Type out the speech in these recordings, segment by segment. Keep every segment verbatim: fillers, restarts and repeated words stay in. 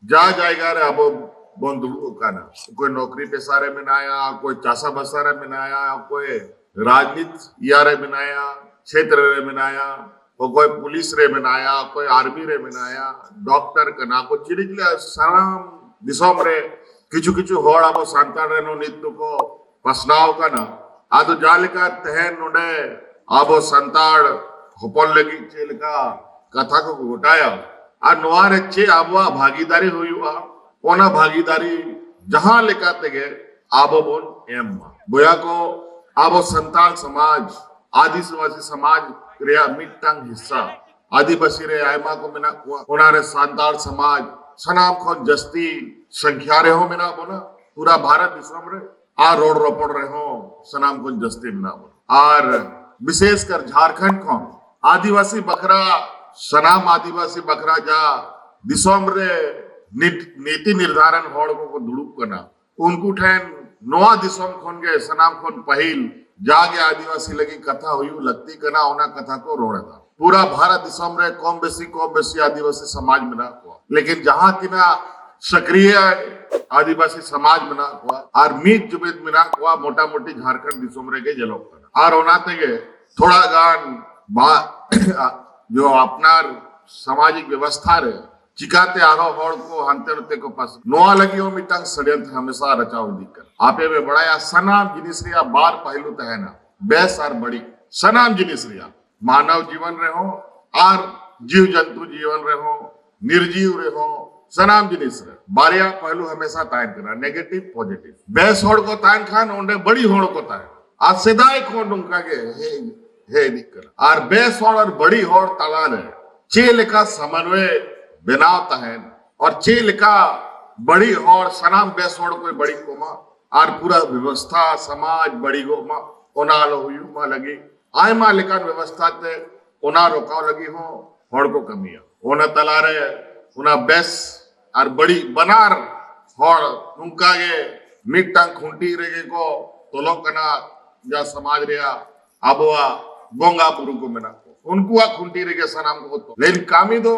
ᱡᱟ ᱡᱟᱭᱜᱟ ᱨᱮ ᱟᱵᱚ ᱵᱚᱱ ᱫᱩᱲᱩᱵ ᱟᱠᱟᱱᱟ, ᱚᱠᱚᱭ ᱱᱚᱠᱨᱤ ᱯᱮᱥᱟ ᱨᱮ ᱢᱮᱱᱟᱭᱟ, ᱚᱠᱚᱭ ᱪᱟᱥᱟ ᱵᱟᱥᱟ ᱨᱮ ᱢᱮᱱᱟᱭᱟ, ᱚᱠᱚᱭ ᱨᱟᱡᱽᱱᱤᱛ ᱤᱭᱟᱹ ᱨᱮ ᱢᱮᱱᱟᱭᱟ, ᱪᱷᱮᱛᱨᱚ ᱨᱮ ᱢᱮᱱᱟᱭᱟ, ᱚᱠᱚᱭ ᱯᱩᱞᱤᱥ ᱨᱮ ᱢᱮᱱᱟᱭᱟ, ᱚᱠᱚᱭ ᱟᱨᱢᱤ ᱨᱮ ᱢᱮᱱᱟᱭᱟ, ᱰᱚᱠᱴᱚᱨ ᱠᱟᱱᱟ ᱠᱚ, ᱪᱤᱞᱤ ᱪᱤᱞᱤ ᱥᱟᱱᱟᱢ ᱫᱤᱥᱚᱢ ᱨᱮ ᱠᱤᱪᱷᱩ ᱠᱤᱪᱷᱩ ᱦᱚᱲ ᱟᱵᱚ ᱥᱟᱱᱛᱟᱲ ᱨᱮᱱ ᱦᱚᱸ ᱱᱤᱛ ᱫᱚᱠᱚ ᱯᱟᱥᱱᱟᱣ ᱠᱟᱱᱟ᱾ ᱟᱫᱚ ᱡᱟᱦᱟᱸ ᱞᱮᱠᱟ ᱛᱮᱦᱮᱧ ᱱᱚᱰᱮ ᱟᱵᱚ ᱥᱟᱱᱛᱟᱲ ᱦᱚᱯᱚᱱ ᱞᱟᱹᱜᱤᱫ ᱪᱮᱫ ᱞᱮᱠᱟ ᱠᱟᱛᱷᱟ ᱠᱚ ᱜᱚᱴᱟᱭᱟ ᱟᱨ ᱱᱚᱣᱟ ᱨᱮ ᱪᱮᱫ ᱟᱵᱚᱣᱟᱜ ᱵᱷᱟᱜᱤᱫᱟᱨᱤ ᱦᱩᱭᱩᱜᱼᱟ, ᱚᱱᱟ ᱵᱷᱟᱜᱤᱫᱟᱨᱤ ᱡᱟᱦᱟᱸ ᱞᱮᱠᱟ ᱛᱮᱜᱮ ᱟᱵᱚ ᱵᱚᱱ ᱮᱢ ᱢᱟ᱾ ᱵᱚᱭᱦᱟ ᱠᱚ, ᱟᱵᱚ ᱥᱟᱱᱛᱟᱲ ᱥᱚᱢᱟᱡᱽ, ᱟᱹᱫᱤᱵᱟᱹᱥᱤ ᱥᱚᱢᱟᱡᱽ ᱨᱮᱭᱟᱜ ᱢᱤᱫᱴᱟᱝ ᱦᱤᱥᱥᱟ, ᱟᱹᱫᱤᱵᱟᱹᱥᱤ ᱨᱮ ᱟᱭᱢᱟ ᱠᱚ ᱢᱮᱱᱟᱜ ᱠᱚᱣᱟ, ᱚᱱᱟ ᱨᱮ ᱥᱟᱱᱛᱟᱲ ᱥᱚᱢᱟᱡᱽ ᱥᱟᱱᱟᱢ ᱠᱷᱚᱱ ᱡᱟᱹᱥᱛᱤ ᱥᱚᱝᱠᱷᱟ ᱨᱮᱦᱚᱸ ᱢᱮᱱᱟᱜ ᱵᱚᱱᱟ ᱯᱩᱨᱟ ᱵᱷᱟᱨᱚᱛ ᱫᱤᱥᱚᱢ ᱨᱮ᱾ ᱟᱨ ᱨᱚᱲ ᱨᱚᱯᱚᱲ ᱨᱮᱦᱚᱸ ᱥᱟᱱᱟᱢ ᱠᱷᱚᱱ ᱡᱟᱹᱥᱛᱤ ᱢᱮᱱᱟᱜ ᱵᱚᱱᱟ᱾ ᱟᱨ ᱵᱤᱥᱮᱥ ᱠᱟᱨ ᱡᱷᱟᱲᱠᱷᱚᱸᱰ ᱠᱷᱚᱱ ᱟᱹᱫᱤᱵᱟᱹᱥᱤ ᱵᱟᱠᱷᱨᱟ, ᱥᱟᱱᱟᱢ ᱟᱹᱫᱤᱵᱟᱹᱥᱤ ᱵᱟᱠᱷᱨᱟ ᱡᱟ ᱫᱤᱥᱚᱢ ᱨᱮ ᱱᱤᱛ ᱱᱤᱛᱤ ᱱᱤᱨᱫᱷᱟᱨᱚᱱ ᱦᱚᱲ ᱠᱚᱠᱚ ᱫᱩᱲᱩᱵ ᱠᱟᱱᱟ, ᱩᱱᱠᱩ ᱴᱷᱮᱱ ᱱᱚᱣᱟ ᱫᱤᱥᱚᱢ ᱠᱷᱚᱱ ᱜᱮ ᱥᱟᱱᱟᱢ ᱠᱷᱚᱱ ᱯᱟᱹᱦᱤᱞ ᱡᱟᱜᱮ ᱟᱹᱫᱤᱵᱟᱹᱥᱤ ᱞᱟᱹᱜᱤᱫ ᱠᱟᱛᱷᱟ ᱦᱩᱭᱩᱜ ᱞᱟᱹᱠᱛᱤ ᱠᱟᱱᱟ, ᱚᱱᱟ ᱠᱟᱛᱷᱟ ᱠᱚ ᱨᱚᱲ ᱮᱫᱟ᱾ ᱯᱩᱨᱟ ᱵᱷᱟᱨᱚᱛ ᱫᱤᱥᱚᱢ ᱨᱮ ᱠᱚᱢ ᱵᱮᱥᱤ, ᱠᱚᱢ ᱵᱮᱥᱤ ᱟᱹᱫᱤᱵᱟᱹᱥᱤ ᱥᱚᱢᱟᱡᱽ ᱢᱮᱱᱟᱜ ᱠᱚᱣᱟ, ᱞᱮᱠᱤᱱ ᱡᱟᱦᱟᱸ ᱛᱤᱱᱟᱹᱜ ᱥᱚᱠᱨᱤᱭ ᱟᱹᱫᱤᱵᱟᱹᱥᱤ ᱥᱚᱢᱟᱡᱽ ᱢᱮᱱᱟᱜ ᱠᱚᱣᱟ ᱟᱨ ᱢᱤᱫ ᱡᱩᱢᱤᱫ ᱢᱮᱱᱟᱜ ᱠᱚᱣᱟ, ᱢᱚᱴᱟᱢᱩᱴᱤ ᱡᱷᱟᱲᱠᱷᱚᱸᱰ ᱫᱤᱥᱚᱢ ᱨᱮᱜᱮ ᱧᱮᱞᱚᱜ ᱠᱟᱱᱟ᱾ ᱟᱨ ᱚᱱᱟ ᱛᱮᱜᱮ ᱛᱷᱚᱲᱟ ᱜᱟᱱ ᱵᱟ-, ᱡᱚ ᱟᱯᱱᱟᱨ ᱥᱟᱢᱟᱡᱤᱠ ᱵᱮᱵᱚᱥᱛᱷᱟ ᱨᱮ ᱪᱤᱠᱟᱛᱮ ᱟᱨᱦᱚᱸ ᱦᱚᱲ ᱠᱚ ᱦᱟᱱᱛᱮ ᱱᱟᱛᱮ ᱠᱚ ᱯᱟᱥ-, ᱱᱚᱣᱟ ᱞᱟᱹᱜᱤᱫ ᱦᱚᱸ ᱢᱤᱫᱴᱟᱝ ᱥᱟᱹᱲᱭᱟᱹᱱᱛᱨᱚ ᱦᱟᱢᱮᱥᱟ ᱨᱟᱪᱟᱣ ᱤᱫᱤᱜ ᱠᱟᱱᱟ᱾ ᱟᱯᱮ ᱯᱮ ᱵᱟᱲᱟᱭᱟ, ᱥᱟᱱᱟᱢ ᱡᱤᱱᱤᱥ ᱨᱮᱭᱟᱜ ᱵᱟᱨ ᱯᱟᱦᱞᱩ ᱛᱟᱦᱮᱱᱟ, ᱵᱮᱥ ᱟᱨ ᱵᱟᱹᱲᱤᱡ᱾ ᱥᱟᱱᱟᱢ ᱡᱤᱱᱤᱥ ᱨᱮᱭᱟᱜ, ᱢᱟᱱᱚᱵ ᱡᱤᱵᱚᱱ ᱨᱮᱦᱚᱸ ᱟᱨ ᱡᱤᱣ ᱡᱚᱱᱛᱩ ᱡᱤᱵᱚᱱ ᱨᱮᱦᱚᱸ, ᱱᱤᱨᱡᱤᱣ ᱨᱮᱦᱚᱸ, ᱥᱟᱱᱟᱢ ᱡᱤᱱᱤᱥ ᱨᱮ ᱵᱟᱨᱭᱟ ᱯᱟᱦᱞᱩ ᱦᱟᱢᱮᱥᱟ ᱛᱟᱦᱮᱱ ᱠᱟᱱᱟ, ᱱᱮᱜᱮᱴᱤᱵᱷ, ᱯᱚᱡᱤᱴᱤᱵᱷ᱾ ᱵᱮᱥ ᱦᱚᱲ ᱠᱚ ᱛᱟᱦᱮᱱ ᱠᱷᱟᱱ ᱚᱸᱰᱮ ᱵᱟᱹᱲᱤᱡ ᱦᱚᱲ ᱠᱚ ᱛᱟᱦᱮᱱᱟ, ᱟᱨ ᱥᱮᱫᱟᱭ ᱠᱷᱚᱱ ᱱᱚᱝᱠᱟ ᱜᱮ ᱦᱮᱡ, ᱦᱮᱡ ᱤᱫᱤᱜ ᱠᱟᱱᱟ᱾ ᱟᱨ ᱵᱮᱥ ᱦᱚᱲ ᱟᱨ ᱵᱟᱹᱲᱤᱡ ᱦᱚᱲ ᱛᱟᱞᱟᱨᱮ ᱪᱮᱫ ᱞᱮᱠᱟ ᱥᱚᱢᱚᱱᱣᱚᱭ ᱵᱮᱱᱟᱣ ᱛᱟᱦᱮᱱ ᱟᱨ ᱪᱮᱫ ᱞᱮᱠᱟ ᱵᱟᱹᱲᱤᱡ ᱦᱚᱲ ᱥᱟᱱᱟᱢ ᱵᱮᱥ ᱦᱚᱲ ᱠᱚᱭ ᱵᱟᱹᱲᱤᱡ ᱠᱚᱢᱟ ᱟᱨ ᱯᱩᱨᱟᱹ ᱵᱮᱵᱚᱥᱛᱷᱟ ᱥᱚᱢᱟᱡᱽ ᱵᱟᱹᱲᱤᱡᱚᱜ ᱢᱟ, ᱚᱱᱟ ᱟᱞᱚ ᱦᱩᱭᱩᱜ ᱢᱟ ᱞᱟᱹᱜᱤᱫ ᱟᱭᱢᱟ ᱞᱮᱠᱟᱱ ᱵᱮᱵᱚᱥᱛᱷᱟ ᱛᱮ ᱚᱱᱟ ᱨᱚᱠᱟᱣ ᱞᱟᱹᱜᱤᱫ ᱦᱚᱸ ᱦᱚᱲ ᱠᱚ ᱠᱟᱹᱢᱤᱭᱟ᱾ ᱚᱱᱟ ᱛᱟᱞᱟᱨᱮ ᱚᱱᱟ ᱵᱮᱥ ᱟᱨ ᱵᱟᱹᱲᱤᱡ ᱵᱟᱱᱟᱨ ᱦᱚᱲ ᱱᱚᱝᱠᱟ ᱜᱮ ᱢᱤᱫᱴᱟᱝ ᱠᱷᱩᱱᱴᱤ ᱨᱮᱜᱮ ᱠᱚ ᱛᱚᱞᱚᱜ ᱠᱟᱱᱟ᱾ ᱡᱟ ᱥᱚᱢᱟᱡᱽ ᱨᱮᱭᱟᱜ ᱟᱵᱚᱣᱟᱜ ᱵᱚᱸᱜᱟ ᱵᱩᱨᱩ ᱠᱚ ᱢᱮᱱᱟᱜ ᱠᱚ, ᱩᱱᱠᱩᱣᱟᱜ ᱠᱷᱩᱱᱴᱤ ᱨᱮᱜᱮ ᱥᱟᱱᱟᱢ ᱠᱚ ᱛᱚᱞ᱾ ᱞᱮᱠᱤᱱ ᱠᱟᱹᱢᱤ ᱫᱚ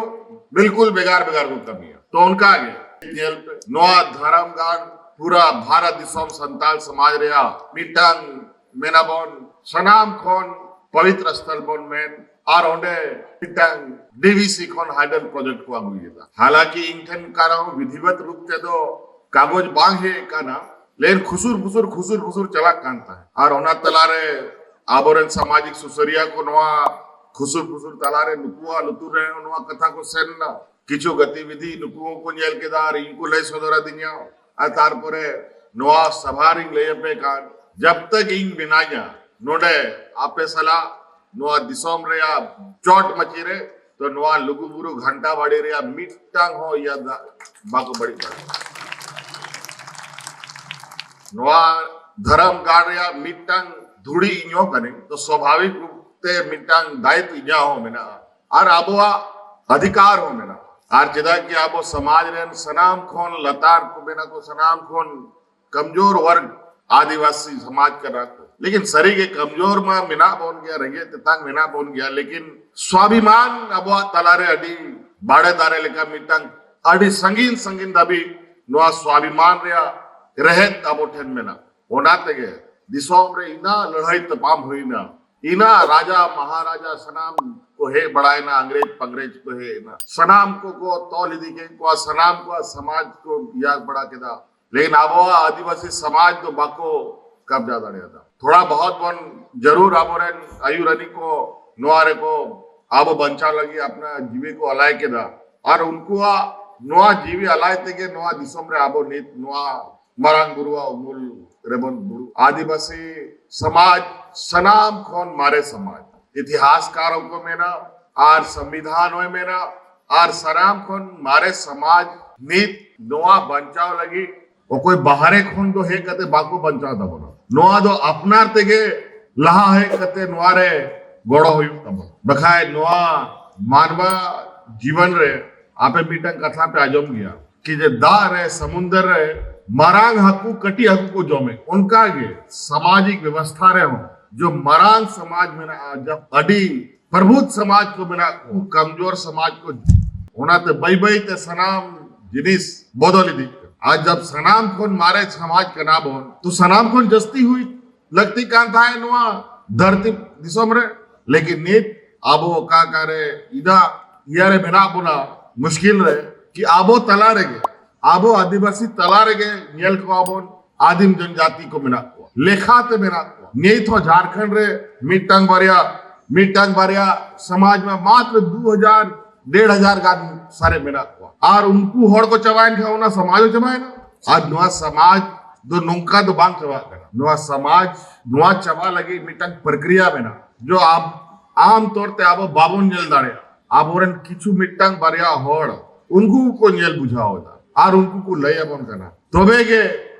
ᱵᱤᱞᱠᱩᱞ ᱵᱷᱮᱜᱟᱨ ᱵᱷᱮᱜᱟᱨ ᱠᱚ ᱠᱟᱹᱢᱤᱭᱟ᱾ ᱛᱚ ᱚᱱᱠᱟ ᱜᱮ ᱧᱮᱞ ᱯᱮ, ᱱᱚᱣᱟ ᱫᱷᱟᱨᱟᱢ ᱜᱟᱲ ᱯᱩᱨᱟ ᱵᱷᱟᱨᱚᱛ ᱫᱤᱥᱚᱢ ᱥᱟᱱᱛᱟᱲ ᱥᱚᱢᱟᱡᱽ ᱨᱮᱭᱟᱜ ᱢᱤᱫᱴᱟᱝ ᱢᱮᱱᱟᱵᱚᱱ ᱥᱟᱱᱟᱢ ᱠᱷᱚᱱ ᱯᱚᱵᱤᱛᱨ ᱥᱛᱷᱚᱞ ᱵᱚᱱ ᱢᱮᱱ, ᱟᱨ ᱚᱸᱰᱮ ᱢᱤᱫᱴᱟᱝ ᱰᱤᱵᱷᱤᱥᱤ ᱠᱷᱚᱱ ᱦᱟᱭᱰᱮᱞ ᱯᱨᱚᱡᱮᱠᱴ ᱠᱚ ᱟᱹᱜᱩ ᱠᱮᱫᱟ᱾ ᱦᱟᱞᱟᱸᱠᱤ ᱤᱧ ᱴᱷᱮᱱ ᱠᱟᱨᱚᱱ ᱵᱤᱫᱷᱤᱣᱟᱛ ᱨᱩᱯ ᱛᱮᱫᱚ ᱠᱟᱜᱚᱡᱽ ᱵᱟᱝ ᱦᱮᱡ ᱟᱠᱟᱱᱟ, ᱞᱮᱠᱤᱱ ᱠᱷᱩᱥᱩᱨ ᱯᱷᱩᱥᱩᱨ ᱠᱷᱩᱥᱩᱨ ᱯᱷᱩᱥᱩᱨ ᱪᱟᱞᱟᱜ ᱠᱟᱱ ᱛᱟᱦᱮᱸᱫ᱾ ᱟᱨ ᱚᱱᱟ ᱛᱟᱞᱟᱨᱮ ᱟᱵᱚᱨᱮᱱ ᱥᱟᱢᱟᱡᱤᱠ ᱥᱩᱥᱟᱹᱨᱤᱭᱟᱹ ᱠᱚ ᱱᱚᱣᱟ ᱠᱷᱩᱥᱩᱨ ᱯᱷᱩᱥᱩᱨ ᱛᱟᱞᱟᱨᱮ ᱱᱩᱠᱩᱣᱟᱜ ᱞᱩᱛᱩᱨ ᱨᱮ ᱱᱚᱣᱟ ᱠᱟᱛᱷᱟ ᱠᱚ ᱥᱮᱱ ᱮᱱᱟ, ᱠᱤᱪᱷᱩ ᱜᱚᱛᱤᱵᱤᱫᱷᱤ ᱱᱩᱠᱩ ᱦᱚᱸᱠᱚ ᱧᱮᱞ ᱠᱮᱫᱟ ᱟᱨ ᱤᱧ ᱠᱚ ᱞᱟᱹᱭ ᱥᱚᱫᱚᱨ ᱟᱹᱫᱤᱧᱟ᱾ ᱟᱨ ᱛᱟᱨᱯᱚᱨᱮ ᱱᱚᱣᱟ ᱥᱟᱵᱷᱟ ᱨᱤᱧ ᱞᱟᱹᱭ ᱟᱯᱮ ᱠᱟᱱ, ᱡᱟᱵ ᱛᱟᱠ ᱤᱧ ᱢᱮᱱᱟᱧᱟ ᱱᱚᱰᱮ ᱟᱯᱮ ᱥᱟᱞᱟᱜ ᱱᱚᱣᱟ ᱫᱤᱥᱚᱢ ᱨᱮᱭᱟᱜ ᱪᱚᱴ ᱢᱟᱹᱪᱤ ᱨᱮ, ᱛᱚ ᱱᱚᱣᱟ ᱞᱩᱜᱩᱵᱩᱨᱩ ᱜᱷᱟᱱᱴᱟ ᱵᱟᱲᱤ ᱨᱮᱭᱟᱜ ᱢᱤᱫᱴᱟᱝ ᱦᱚᱸ ᱤᱭᱟᱹ ᱫᱟᱜ ᱵᱟᱠᱚ ᱵᱟᱹᱲᱤᱡ ᱫᱟᱲᱮᱭᱟᱜᱼᱟ᱾ ᱱᱚᱣᱟ ᱫᱷᱚᱨᱚᱢ ᱜᱟᱲ ᱨᱮᱭᱟᱜ ᱢᱤᱫᱴᱟᱝ ᱫᱷᱩᱲᱤ ᱤᱧ ᱦᱚᱸ ᱠᱟᱹᱱᱟᱹᱧ, ᱛᱚ ᱥᱣᱟᱵᱷᱟᱵᱤᱠ ᱨᱩᱯ ᱛᱮ ᱢᱤᱫᱴᱟᱝ ᱫᱟᱭᱤᱛᱛᱚ ᱤᱧᱟᱹᱜ ᱦᱚᱸ ᱢᱮᱱᱟᱜᱼᱟ ᱟᱨ ᱟᱵᱚᱣᱟᱜ ᱚᱫᱷᱤᱠᱟᱨ ᱦᱚᱸ ᱢᱮᱱᱟᱜᱼᱟ᱾ ᱟᱨ ᱪᱮᱫᱟᱜ ᱠᱤ ᱟᱵᱚ ᱥᱚᱢᱟᱡᱽ ᱨᱮᱱ ᱥᱟᱱᱟᱢ ᱠᱷᱚᱱ ᱞᱟᱛᱟᱨ ᱠᱚ ᱢᱮᱱᱟᱜ ᱠᱚ, ᱥᱟᱱᱟᱢ ᱠᱷᱚᱱ ᱠᱚᱢᱡᱳᱨ ᱣᱟᱨᱜ ᱟᱹᱫᱤᱵᱟᱹᱥᱤ ᱥᱚᱢᱟᱡᱽ ᱠᱟᱱᱟ ᱠᱚ, ᱞᱮᱠᱤᱱ ᱥᱟᱹᱨᱤᱜᱮ ᱠᱚᱢᱡᱳᱨ ᱢᱟ ᱢᱮᱱᱟᱜ ᱵᱚᱱ ᱜᱮᱭᱟ, ᱨᱮᱸᱜᱮᱡ ᱛᱮᱛᱟᱝ ᱢᱮᱱᱟᱜ ᱵᱚᱱ ᱜᱮᱭᱟ, ᱞᱮᱠᱤᱱ ᱥᱣᱟᱵᱷᱤᱢᱟᱱ ᱟᱵᱚᱣᱟᱜ ᱛᱟᱞᱟᱨᱮ ᱟᱹᱰᱤ ᱵᱟᱲᱮ ᱫᱟᱨᱮ ᱞᱮᱠᱟ ᱢᱤᱫᱴᱟᱝ ᱟᱹᱰᱤ ᱥᱟᱺᱜᱤᱧ ᱥᱟᱺᱜᱤᱧ ᱫᱷᱟᱹᱵᱤᱡ ᱱᱚᱣᱟ ᱥᱣᱟᱵᱷᱤᱢᱟᱱ ᱨᱮᱭᱟᱜ ᱨᱮᱦᱮᱫ ᱟᱵᱚ ᱴᱷᱮᱱ ᱢᱮᱱᱟᱜᱼᱟ᱾ ᱚᱱᱟ ᱛᱮᱜᱮ ᱫᱤᱥᱚᱢ ᱨᱮ ᱤᱱᱟᱹ ᱞᱟᱹᱲᱦᱟᱹᱭ ᱛᱟᱯᱟᱢ ᱦᱩᱭᱱᱟ, ᱤᱱᱟᱹ ᱨᱟᱡᱟ ᱢᱟᱦᱟᱨᱟᱡᱟ ᱥᱟᱱᱟᱢ ᱠᱚ ᱦᱮᱡ ᱵᱟᱲᱟᱭᱮᱱᱟ, ᱟᱝᱨᱮᱡᱽ ᱯᱟᱝᱨᱮᱡᱽ ᱠᱚ ᱦᱮᱡ ᱮᱱᱟ, ᱥᱟᱱᱟᱢ ᱠᱚᱠᱚ ᱛᱚᱞ ᱤᱫᱤ ᱠᱮᱫ ᱠᱚᱣᱟ, ᱥᱟᱱᱟᱢ ᱠᱚᱣᱟᱜ ᱥᱚᱢᱟᱡᱽ ᱠᱚ ᱤᱭᱟᱹ ᱵᱟᱲᱟ ᱠᱮᱫᱟ᱾ ᱞᱮᱠᱤᱱ ᱟᱵᱚᱣᱟᱜ ᱟᱹᱫᱤᱵᱟᱹᱥᱤ ᱥᱚᱢᱟᱡᱽ ᱫᱚ ᱵᱟᱠᱚ ᱠᱟᱵᱽᱡᱟ ᱫᱟᱲᱮᱭᱟᱫᱟ᱾ ᱛᱷᱚᱲᱟ ᱵᱚᱦᱚᱛ ᱵᱚᱱ ᱡᱟᱹᱨᱩᱲ ᱟᱵᱚᱨᱮᱱ ᱟᱹᱭᱩᱨᱟᱹᱱᱤ ᱠᱚ ᱱᱚᱣᱟ ᱨᱮᱠᱚ ᱟᱵᱚ ᱵᱟᱧᱪᱟᱣ ᱞᱟᱹᱜᱤᱫ ᱟᱯᱱᱟᱨ ᱡᱤᱣᱤ ᱠᱚ ᱟᱞᱟᱭ ᱠᱮᱫᱟ᱾ ᱟᱨ ᱩᱱᱠᱩᱣᱟᱜ ᱱᱚᱣᱟ ᱡᱤᱣᱤ ᱟᱞᱟᱭ ᱛᱮᱜᱮ ᱱᱚᱣᱟ ᱫᱤᱥᱚᱢ ᱨᱮ ᱟᱵᱚ ᱱᱤᱛ ᱱᱚᱣᱟ ᱢᱟᱨᱟᱝ ᱵᱩᱨᱩᱣᱟᱜ ᱩᱢᱩᱞ ᱨᱮᱵᱚᱱ ᱫᱩᱲᱩᱵ᱾ ᱟᱹᱫᱤᱵᱟᱹᱥᱤ ᱥᱚᱢᱟᱡᱽ ᱥᱟᱱᱟᱢ ᱠᱷᱚᱱ ᱢᱟᱨᱮ ᱥᱚᱢᱟᱡᱽ, ᱤᱛᱤᱦᱟᱥᱠᱟᱨ ᱦᱚᱸᱠᱚ ᱢᱮᱱᱟ ᱟᱨ ᱥᱚᱝᱵᱤᱫᱷᱟᱱ ᱦᱚᱸᱭ ᱢᱮᱱᱟ, ᱟᱨ ᱥᱟᱱᱟᱢ ᱠᱷᱚᱱ ᱢᱟᱨᱮ ᱥᱚᱢᱟᱡᱽ ᱱᱤᱛ ᱱᱚᱣᱟ ᱵᱟᱧᱪᱟᱣ ᱞᱟᱹᱜᱤᱫ ᱚᱠᱚᱭ ᱵᱟᱦᱨᱮ ᱠᱷᱚᱱ ᱫᱚ ᱦᱮᱡ ᱠᱟᱛᱮ ᱵᱟᱠᱚ ᱵᱟᱧᱪᱟᱣ ᱛᱟᱵᱚᱱᱟ᱾ ᱱᱚᱣᱟ ᱫᱚ ᱟᱯᱱᱟᱨ ᱛᱮᱜᱮ ᱞᱟᱦᱟ ᱦᱮᱡ ᱠᱟᱛᱮ ᱱᱚᱣᱟ ᱨᱮ ᱜᱚᱲᱚ ᱦᱩᱭᱩᱜ ᱛᱟᱵᱚᱱᱟ, ᱵᱟᱠᱷᱟᱡ ᱱᱚᱣᱟ ᱢᱟᱱᱣᱟ ᱡᱤᱵᱚᱱ ᱨᱮ ᱟᱯᱮ ᱢᱤᱫᱴᱟᱝ ᱠᱟᱛᱷᱟ ᱯᱮ ᱟᱸᱡᱚᱢ ᱜᱮᱭᱟ ᱠᱤ ᱡᱮ ᱫᱟᱜ ᱨᱮ, ᱥᱚᱢᱩᱱᱫᱚᱨ ᱨᱮ ᱢᱟᱨᱟᱝ ᱦᱟᱹᱠᱩ ᱠᱟᱹᱴᱤᱡ ᱦᱟᱹᱠᱩ ᱠᱚ ᱡᱚᱢᱮ, ᱚᱱᱠᱟ ᱜᱮ ᱥᱟᱢᱟᱡᱤᱠ ᱵᱮᱵᱚᱥᱛᱷᱟ ᱨᱮᱦᱚᱸ ᱡᱚ ᱢᱟᱨᱟᱝ ᱥᱚᱢᱟᱡᱽ ᱢᱮᱱᱟᱜᱼᱟ, ᱡᱟᱦᱟᱸ ᱟᱹᱰᱤ ᱯᱨᱚᱵᱩᱫᱷ ᱥᱚᱢᱟᱡᱽ ᱠᱚ ᱢᱮᱱᱟᱜ ᱠᱚ, ᱠᱚᱢᱡᱳᱨ ᱥᱚᱢᱟᱡᱽ ᱠᱚ, ᱚᱱᱟᱛᱮ ᱵᱟᱹᱭ ᱵᱟᱹᱭ ᱛᱮ ᱥᱟᱱᱟᱢ ᱡᱤᱱᱤᱥ ᱵᱚᱫᱚᱞ ᱤᱫᱤᱜ ᱠᱟᱱᱟ᱾ ᱟᱨ ᱡᱟᱵ ᱥᱟᱱᱟᱢ ᱠᱷᱚᱱ ᱢᱟᱨᱮ ᱥᱚᱢᱟᱡᱽ ᱠᱟᱱᱟ ᱵᱚᱱ, ᱛᱚ ᱥᱟᱱᱟᱢ ᱠᱷᱚᱱ ᱡᱟᱹᱥᱛᱤ ᱦᱩᱭ ᱞᱟᱹᱠᱛᱤ ᱠᱟᱱ ᱛᱟᱦᱮᱸ ᱱᱚᱣᱟ ᱫᱷᱟᱹᱨᱛᱤ ᱫᱤᱥᱚᱢ ᱨᱮ, ᱞᱮᱠᱤᱱ ᱱᱤᱛ ᱟᱵᱚ ᱚᱠᱟ ᱚᱠᱟᱨᱮ ᱤᱫᱟ ᱤᱭᱟᱹ ᱨᱮ ᱢᱮᱱᱟᱜ ᱵᱚᱱᱟ, ᱢᱩᱥᱠᱤᱞ ᱨᱮ, ᱠᱤ ᱟᱵᱚ ᱛᱟᱞᱟ ᱨᱮᱜᱮ, ᱟᱵᱚ ᱟᱹᱫᱤᱵᱟᱹᱥᱤ ᱛᱟᱞᱟ ᱨᱮᱜᱮ ᱧᱮᱞ ᱠᱚᱣᱟ ᱵᱚᱱ ᱟᱹᱫᱤᱢ ᱡᱚᱱᱡᱟᱛᱤ ᱠᱚ ᱢᱮᱱᱟᱜ ᱠᱚᱣᱟ, ᱞᱮᱠᱷᱟᱛᱮ ᱢᱮᱱᱟᱜ ᱠᱚᱣᱟ᱾ ᱱᱤᱛ ᱦᱚᱸ ᱡᱷᱟᱲᱠᱷᱚᱸᱰ ᱨᱮ ᱢᱤᱫᱴᱟᱝ ᱵᱟᱨᱭᱟ, ᱢᱤᱫᱴᱟᱝ ᱵᱟᱨᱭᱟ ᱥᱚᱢᱟᱡᱽ ᱢᱟ ᱢᱟᱛᱨᱚ ᱫᱩ ᱦᱟᱡᱟᱨ, ᱰᱮᱲ ᱦᱟᱡᱟᱨ ᱜᱟᱱ ᱥᱟᱨᱮ ᱢᱮᱱᱟᱜ ᱠᱚᱣᱟ᱾ ᱟᱨ ᱩᱱᱠᱩ ᱦᱚᱲ ᱠᱚ ᱪᱟᱵᱟᱭᱮᱱ ᱠᱷᱟᱱ ᱚᱱᱟ ᱥᱚᱢᱟᱡᱽ ᱦᱚᱸ ᱪᱟᱵᱟᱭᱮᱱᱟ᱾ ᱟᱨ ᱱᱚᱣᱟ ᱥᱚᱢᱟᱡᱽ ᱫᱚ ᱱᱚᱝᱠᱟ ᱫᱚ ᱵᱟᱝ ᱪᱟᱵᱟᱜ ᱠᱟᱱᱟ᱾ ᱱᱚᱣᱟ ᱥᱚᱢᱟᱡᱽ, ᱱᱚᱣᱟ ᱪᱟᱵᱟ ᱞᱟᱹᱜᱤᱫ ᱢᱤᱫᱴᱟᱝ ᱯᱨᱚᱠᱨᱤᱭᱟ ᱢᱮᱱᱟᱜᱼᱟ, ᱡᱚ ᱟᱢ, ᱟᱢ ᱛᱚᱨ ᱛᱮ ᱟᱵᱚ ᱵᱟᱵᱚᱱ ᱧᱮᱞ ᱫᱟᱲᱮᱭᱟᱜᱼᱟ᱾ ᱟᱵᱚᱨᱮᱱ ᱠᱤᱪᱷᱩ ᱢᱤᱫᱴᱟᱝ ᱵᱟᱨᱭᱟ ᱦᱚᱲ ᱩᱱᱠᱩ ᱠᱚ ᱧᱮᱞ ᱵᱩᱡᱷᱟᱹᱣ ᱮᱫᱟ ᱟᱨ ᱩᱱᱠᱩ ᱠᱚ ᱞᱟᱹᱭ ᱟᱵᱚᱱ ᱠᱟᱱᱟ, ᱛᱚᱵᱮ ᱜᱮ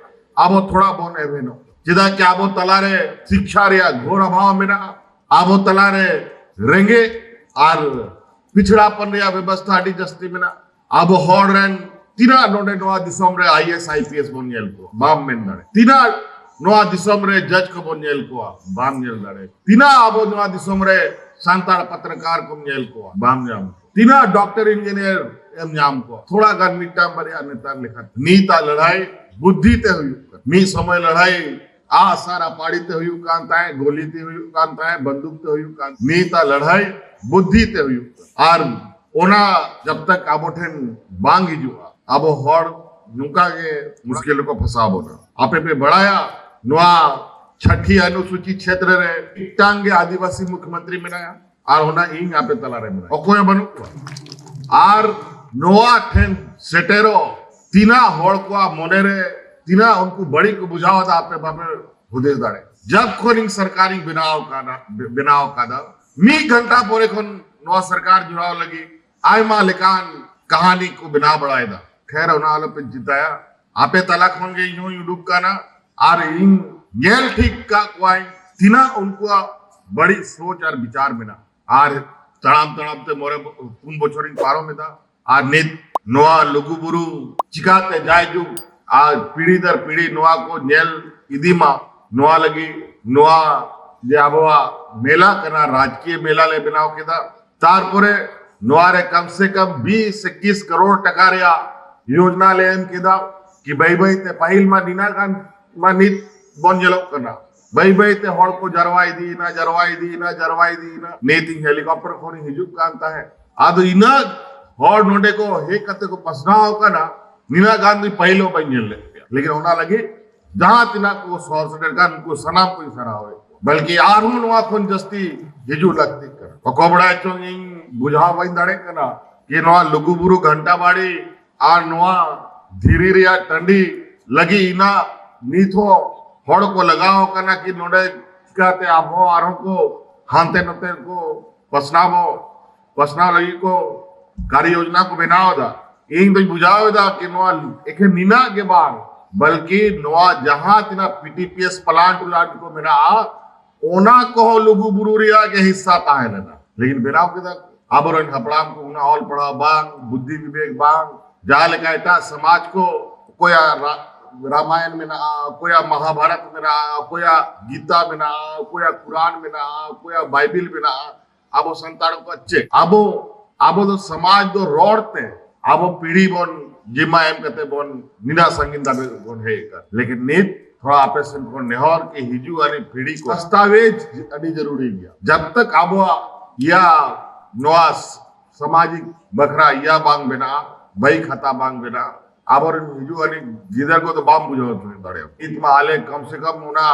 ᱟᱵᱚ ᱛᱷᱚᱲᱟ ᱵᱚᱱ ᱮᱵᱷᱮᱱᱚᱜ᱾ ᱪᱮᱫᱟᱜ ᱠᱤ ᱟᱵᱚ ᱛᱟᱞᱟᱨᱮ ᱥᱤᱠᱠᱷᱟ ᱨᱮᱭᱟᱜ ᱜᱷᱳᱨ ᱚᱵᱷᱟᱵ ᱢᱮᱱᱟᱜᱼᱟ, ᱟᱵᱚ ᱛᱟᱞᱟᱨᱮ ᱨᱮᱸᱜᱮᱡ ᱟᱨ ᱯᱤᱪᱷᱲᱟᱯᱚᱱ ᱨᱮᱭᱟᱜ ᱵᱮᱵᱚᱥᱛᱷᱟ ᱟᱹᱰᱤ ᱡᱟᱹᱥᱛᱤ ᱢᱮᱱᱟᱜᱼᱟ᱾ ᱟᱵᱚ ᱦᱚᱲ ᱨᱮᱱ ᱛᱤᱱᱟᱹᱜ ᱱᱚᱰᱮ ᱱᱚᱣᱟ ᱫᱤᱥᱚᱢ ᱨᱮ I A S, I P S ᱵᱚᱱ ᱧᱮᱞ ᱠᱚᱣᱟ? ᱵᱟᱢ ᱢᱮᱱ ᱫᱟᱲᱮᱭᱟᱜᱼᱟ᱾ ᱛᱤᱱᱟᱹᱜ ᱱᱚᱣᱟ ᱫᱤᱥᱚᱢ ᱨᱮ ᱡᱟᱡᱽ ᱠᱚᱵᱚᱱ ᱧᱮᱞ ᱠᱚᱣᱟ? ᱵᱟᱢ ᱧᱮᱞ ᱫᱟᱲᱮᱭᱟᱜᱼᱟ᱾ ᱛᱤᱱᱟᱹᱜ ᱟᱵᱚ ᱱᱚᱣᱟ ᱫᱤᱥᱚᱢ ᱨᱮ ᱥᱟᱱᱛᱟᱲ ᱯᱚᱛᱨᱚᱠᱟᱨ ᱠᱚᱢ ᱧᱮᱞ ᱠᱚᱣᱟ? ᱵᱟᱢ ᱧᱟᱢ ᱠᱚᱣᱟ᱾ ᱛᱤᱱᱟᱹᱜ ᱰᱚᱠᱴᱚᱨ ᱤᱧᱡᱤᱱᱤᱭᱟᱨ ᱮᱢ ᱧᱟᱢ ᱠᱚᱣᱟ? ᱛᱷᱚᱲᱟ ᱜᱟᱱ ᱢᱤᱫᱴᱟᱝ ᱵᱟᱨᱭᱟ ᱱᱮᱛᱟᱨ ᱞᱮᱠᱟᱛᱮ᱾ ᱱᱤᱛᱟᱜ ᱞᱟᱹᱲᱦᱟᱹᱭ ᱵᱩᱫᱽᱫᱷᱤ ᱛᱮ ᱦᱩᱭᱩᱜ ᱠᱟᱱᱟ᱾ ᱢᱤᱫ ᱥᱚᱢᱚᱭ ᱞᱟᱹᱲᱦᱟᱹᱭ ᱟᱜ ᱥᱟᱨ ᱟᱯᱟᱲᱤ ᱛᱮ ᱦᱩᱭᱩᱜ ᱠᱟᱱ ᱛᱟᱦᱮᱸᱫ, ᱜᱳᱞᱤ ᱛᱮ ᱦᱩᱭᱩᱜ ᱠᱟᱱ ᱛᱟᱦᱮᱸᱫ, ᱵᱟᱱᱫᱩᱠ ᱛᱮ ᱦᱩᱭᱩᱜ ᱠᱟᱱ, ᱱᱤᱛᱟᱜ ᱞᱟᱹᱲᱦᱟᱹᱭ ᱵᱩᱫᱽᱫᱷᱤ ᱛᱮ ᱦᱩᱭᱩᱜ ᱠᱟᱱᱟ᱾ ᱟᱨ ᱚᱱᱟ ᱡᱟᱵ ᱛᱟᱠ ᱟᱵᱚ ᱴᱷᱮᱱ ᱵᱟᱝ ᱦᱤᱡᱩᱜᱼᱟ, ᱟᱵᱚ ᱦᱚᱲ ᱱᱚᱝᱠᱟ ᱜᱮ ᱢᱩᱥᱠᱤᱞ ᱨᱮᱠᱚ ᱯᱷᱟᱸᱥᱟᱣ ᱵᱚᱱᱟ᱾ ᱟᱯᱮ ᱯᱮ ᱵᱟᱲᱟᱭᱟ, ᱱᱚᱣᱟ ᱪᱷᱟᱴᱤ ᱚᱱᱩᱥᱩᱪᱤ ᱪᱷᱮᱛᱨᱚ ᱨᱮ ᱢᱤᱫᱴᱟᱝ ᱜᱮ ᱟᱹᱫᱤᱵᱟᱹᱥᱤ ᱢᱩᱠᱷᱭᱚᱢᱚᱱᱛᱨᱤ ᱢᱮᱱᱟᱭᱟ, ᱟᱨ ᱚᱱᱟ ᱤᱧ ᱟᱯᱮ ᱛᱟᱞᱟᱨᱮ ᱢᱮᱱᱟᱭᱟ, ᱚᱠᱚᱭ ᱦᱚᱸ ᱵᱟᱹᱱᱩᱜ ᱠᱚᱣᱟ᱾ ᱟᱨ ᱱᱚᱣᱟ ᱴᱷᱮᱱ ᱥᱮᱴᱮᱨᱚᱜ ᱛᱤᱱᱟᱹᱜ ᱦᱚᱲ ᱠᱚᱣᱟᱜ ᱢᱚᱱᱮᱨᱮ ᱛᱤᱱᱟᱹᱜ ᱩᱱᱠᱩ ᱵᱟᱹᱲᱤᱡ ᱠᱚ ᱵᱩᱡᱷᱟᱹᱣ ᱮᱫᱟ, ᱟᱯᱮ ᱵᱟᱯᱮ ᱦᱩᱫᱤᱥ ᱫᱟᱲᱮᱭᱟᱜᱼᱟ᱾ ᱡᱟᱵ ᱠᱷᱚᱱ ᱤᱧ ᱥᱚᱨᱠᱟᱨᱤᱧ ᱵᱮᱱᱟᱣ ᱟᱠᱟᱫᱟ, ᱵᱮᱱᱟᱣ ᱟᱠᱟᱫᱟ, ᱢᱤᱫ ᱜᱷᱚᱱᱴᱟ ᱯᱚᱨᱮ ᱠᱷᱚᱱ ᱱᱚᱣᱟ ᱥᱚᱨᱠᱟᱨ ᱡᱩᱲᱟᱣ ᱞᱟᱹᱜᱤᱫ ᱟᱭᱢᱟ ᱞᱮᱠᱟᱱ ᱠᱟᱹᱦᱱᱤ ᱠᱚ ᱵᱮᱱᱟᱣ ᱵᱟᱲᱟᱭᱮᱫᱟ᱾ ᱠᱷᱮᱨ, ᱚᱱᱟ ᱟᱞᱚᱯᱮ ᱪᱤᱱᱛᱟᱹᱭᱟ, ᱟᱯᱮ ᱛᱟᱞᱟ ᱠᱷᱚᱱ ᱜᱮ ᱤᱧ ᱦᱚᱸᱧ ᱩᱰᱩᱠ ᱠᱟᱱᱟ ᱟᱨ ᱤᱧ ᱧᱮᱞ ᱴᱷᱤᱠ ᱠᱟᱜ ᱠᱚᱣᱟᱧ ᱛᱤᱱᱟᱹᱜ ᱩᱱᱠᱩᱣᱟᱜ ᱵᱟᱹᱲᱤᱡ ᱥᱳᱪ ᱟᱨ ᱵᱤᱪᱟᱨ ᱢᱮᱱᱟᱜᱼᱟ᱾ ᱟᱨ ᱛᱟᱲᱟᱢ ᱛᱟᱲᱟᱢ ᱛᱮ ᱢᱚᱬᱮ ᱵᱚ-, ᱯᱩᱱ ᱵᱚᱪᱷᱚᱨᱤᱧ ᱯᱟᱨᱚᱢ ᱮᱫᱟ᱾ ᱟᱨ ᱱᱤᱛ ᱱᱚᱣᱟ ᱞᱩᱜᱩᱵᱩᱨᱩ ᱪᱤᱠᱟᱛᱮ ᱡᱟᱭᱡᱩᱜᱽ ᱟᱨ ᱯᱤᱲᱦᱤ ᱫᱟᱨ ᱯᱤᱲᱦᱤ ᱱᱚᱣᱟ ᱠᱚ ᱧᱮᱞ ᱤᱫᱤ ᱢᱟ, ᱱᱚᱣᱟ ᱞᱟᱹᱜᱤᱫ ᱱᱚᱣᱟ ᱡᱮ ᱟᱵᱚᱣᱟᱜ ᱢᱮᱞᱟ ᱠᱟᱱᱟ, ᱨᱟᱡᱽᱠᱤᱭᱟᱹ ᱢᱮᱞᱟ ᱞᱮ ᱵᱮᱱᱟᱣ ᱠᱮᱫᱟ᱾ ᱛᱟᱨᱯᱚᱨᱮ ᱱᱚᱣᱟ ᱨᱮ ᱠᱚᱢ ᱥᱮ ᱠᱚᱢ ᱵᱤᱥ ᱮᱠᱤᱥ ᱠᱟᱨᱳᱲ ᱴᱟᱠᱟ ᱨᱮᱭᱟᱜ ᱭᱳᱡᱽᱱᱟ ᱞᱮ ᱮᱢ ᱠᱮᱫᱟ ᱠᱤ ᱵᱟᱹᱭ ᱵᱟᱹᱭ ᱛᱮ, ᱯᱟᱹᱦᱤᱞ ᱢᱟ ᱱᱤᱱᱟᱹᱜ ᱜᱟᱱ ᱢᱟ ᱱᱤᱛ ᱵᱚᱱ ᱧᱮᱞᱚᱜ ᱠᱟᱱᱟ, ᱵᱟᱹᱭ ᱵᱟᱹᱭ ᱛᱮ ᱦᱚᱲ ᱠᱚ ᱡᱟᱨᱣᱟ ᱤᱫᱤᱭᱮᱱᱟ, ᱡᱟᱨᱣᱟ ᱤᱫᱤᱭᱮᱱᱟ, ᱡᱟᱨᱣᱟ ᱤᱫᱤᱭᱮᱱᱟ᱾ ᱱᱤᱛ ᱤᱧ ᱦᱮᱞᱤᱠᱚᱯᱴᱟᱨ ᱠᱷᱚᱱᱤᱧ ᱦᱤᱡᱩᱜ ᱠᱟᱱ ᱛᱟᱦᱮᱸᱫ, ᱟᱫᱚ ᱤᱱᱟᱹᱜ ᱦᱚᱲ ᱱᱚᱰᱮ ᱠᱚ ᱦᱮᱡ ᱠᱟᱛᱮ ᱠᱚ ᱯᱟᱥᱱᱟᱣ ᱟᱠᱟᱱᱟ, ᱱᱤᱱᱟᱹᱜ ᱜᱟᱱ ᱫᱚ ᱯᱟᱹᱦᱤᱞ ᱦᱚᱸ ᱵᱟᱹᱧ ᱧᱮᱞ ᱞᱮᱫ ᱜᱮᱭᱟ᱾ ᱞᱮᱠᱤᱱ ᱚᱱᱟ ᱞᱟᱹᱜᱤᱫ ᱡᱟᱦᱟᱸ ᱛᱤᱱᱟᱹᱜ ᱠᱚ ᱥᱚᱦᱚᱨ ᱥᱮᱴᱮᱨ ᱠᱟᱱ, ᱩᱱᱠᱩ ᱥᱟᱱᱟᱢ ᱠᱚᱧ ᱥᱟᱨᱦᱟᱣᱮᱫ ᱠᱚᱣᱟ, ᱵᱚᱞᱠᱤ ᱟᱨᱦᱚᱸ ᱱᱚᱣᱟ ᱠᱷᱚᱱ ᱡᱟᱹᱥᱛᱤ ᱦᱤᱡᱩᱜ ᱞᱟᱹᱠᱛᱤᱜ ᱠᱟᱱᱟ᱾ ᱚᱠᱚᱭ ᱵᱟᱲᱟᱭ ᱪᱚᱝ, ᱤᱧ ᱵᱩᱡᱷᱟᱹᱣ ᱵᱟᱹᱧ ᱫᱟᱲᱮᱭᱟᱜ ᱠᱟᱱᱟ ᱡᱮ ᱱᱚᱣᱟ ᱞᱩᱜᱩᱵᱩᱨᱩ ᱜᱷᱟᱱᱴᱟ ᱵᱟᱲᱤ ᱟᱨ ᱱᱚᱣᱟ ᱫᱷᱤᱨᱤ ᱨᱮᱭᱟᱜ ᱴᱟᱺᱰᱤ ᱞᱟᱹᱜᱤᱫ ᱤᱱᱟᱹᱜ ᱱᱤᱛ ᱦᱚᱸ ᱦᱚᱲ ᱠᱚ ᱞᱟᱜᱟᱣ ᱟᱠᱟᱱᱟ ᱠᱤ ᱱᱚᱰᱮ ᱪᱤᱠᱟᱹᱛᱮ ᱟᱵᱚ ᱟᱨᱦᱚᱸ ᱠᱚ ᱦᱟᱱᱛᱮ ᱱᱚᱛᱮ ᱠᱚ ᱯᱟᱥᱱᱟᱣ, ᱯᱟᱥᱱᱟᱣ ᱞᱟᱹᱜᱤᱫ ᱠᱚ ᱠᱟᱨᱭᱚ ᱡᱳᱡᱽᱱᱟ ᱠᱚ ᱵᱮᱱᱟᱣ ᱮᱫᱟ᱾ ᱤᱧ ᱫᱚᱧ ᱵᱩᱡᱷᱟᱹᱣ ᱮᱫᱟ ᱠᱤ ᱱᱚᱣᱟ ᱮᱠᱷᱮᱱ ᱱᱤᱱᱟᱹᱜ ᱜᱮ ᱵᱟᱝ, ᱵᱚᱞᱠᱤ ᱱᱚᱣᱟ ᱡᱟᱦᱟᱸ ᱛᱤᱱᱟᱹᱜ P T P S plant ᱩᱞᱟᱱᱴ ᱠᱚ ᱢᱮᱱᱟᱜᱼᱟ, ᱚᱱᱟ ᱠᱚᱦᱚᱸ ᱞᱩᱜᱩ ᱵᱩᱨᱩ ᱨᱮᱭᱟᱜ ᱜᱮ ᱦᱤᱥᱥᱟ ᱛᱟᱦᱮᱸ ᱞᱮᱱᱟ᱾ ᱞᱮᱠᱤᱱ ᱵᱮᱱᱟᱣ ᱠᱮᱫᱟ ᱠᱚ᱾ ᱟᱵᱚᱨᱮᱱ ᱦᱟᱯᱲᱟᱢ ᱠᱚ ᱚᱱᱟ ᱚᱞ ᱯᱟᱲᱦᱟᱣ ᱵᱟᱝ, ᱵᱩᱫᱽᱫᱷᱤ ᱵᱤᱵᱮᱠ ᱵᱟᱝ, ᱡᱟᱦᱟᱸ ᱞᱮᱠᱟ ᱮᱴᱟᱜ ᱥᱚᱢᱟᱡᱽ ᱠᱚ, ᱚᱠᱚᱭᱟᱜ ᱨᱟ-, ᱨᱟᱢᱟᱭᱚᱱ ᱢᱮᱱᱟᱜᱼᱟ, ᱚᱠᱚᱭᱟᱜ ᱢᱚᱦᱟᱵᱷᱟᱨᱚᱛ ᱢᱮᱱᱟᱜᱼᱟ, ᱚᱠᱚᱭᱟᱜ ᱜᱤᱛᱟ ᱢᱮᱱᱟᱜᱼᱟ, ᱚᱠᱚᱭᱟᱜ ᱠᱩᱨᱟᱱ ᱢᱮᱱᱟᱜᱼᱟ, ᱚᱠᱚᱭᱟᱜ ᱵᱟᱭᱵᱮᱞ ᱢᱮᱱᱟᱜᱼᱟ, ᱟᱵᱚ ᱥᱟᱱᱛᱟᱲ ᱠᱚ ᱪᱮᱫ? ᱟᱵᱚ, ᱟᱵᱚ ᱫᱚ ᱥᱚᱢᱟᱡᱽ ᱫᱚ ᱨᱚᱲ ᱛᱮ ᱟᱵᱚ ᱯᱤᱲᱦᱤ ᱵᱚᱱ ᱡᱤᱢᱟ ᱮᱢ ᱠᱟᱛᱮ ᱵᱚᱱ ᱱᱤᱱᱟᱹᱜ ᱥᱟᱺᱜᱤᱧ ᱫᱷᱟᱹᱵᱤᱡ ᱵᱚᱱ ᱦᱮᱡ ᱟᱠᱟᱱ᱾ ᱞᱮᱠᱤᱱ ᱱᱤᱛ ᱛᱷᱚᱲᱟ ᱟᱯᱮ ᱥᱮᱱ ᱠᱷᱚᱱ ᱱᱮᱦᱚᱨ ᱠᱤ ᱦᱤᱡᱩᱜ ᱟᱹᱱᱤᱡ ᱯᱤᱲᱦᱤ ᱠᱚ ᱫᱟᱥᱛᱟᱣᱮᱡᱽ ᱟᱹᱰᱤ ᱡᱟᱹᱨᱩᱲᱤ ᱜᱮᱭᱟ᱾ ᱡᱟᱵ ᱛᱟᱠ ᱟᱵᱚᱣᱟᱜ ᱤᱭᱟ ᱱᱚᱣᱟ ᱥᱟᱢᱟᱡᱤᱠ ᱵᱟᱠᱷᱨᱟ ᱤᱭᱟ ᱵᱟᱝ ᱵᱮᱱᱟᱜᱼᱟ, ᱵᱟᱹᱭ ᱠᱷᱟᱛᱟ ᱵᱟᱝ ᱵᱮᱱᱟᱜᱼᱟ, ᱟᱵᱚᱨᱮᱱ ᱦᱤᱡᱩᱜ ᱟᱹᱱᱤᱡ ᱜᱤᱫᱟᱹᱨ ᱠᱚᱫᱚ ᱵᱟᱢ ᱵᱩᱡᱷᱟᱹᱣ ᱦᱚᱪᱚ ᱫᱟᱲᱮᱭᱟᱜᱼᱟ᱾ ᱱᱤᱛ ᱢᱟ ᱟᱞᱮ ᱠᱚᱢ ᱥᱮ ᱠᱚᱢ ᱚᱱᱟ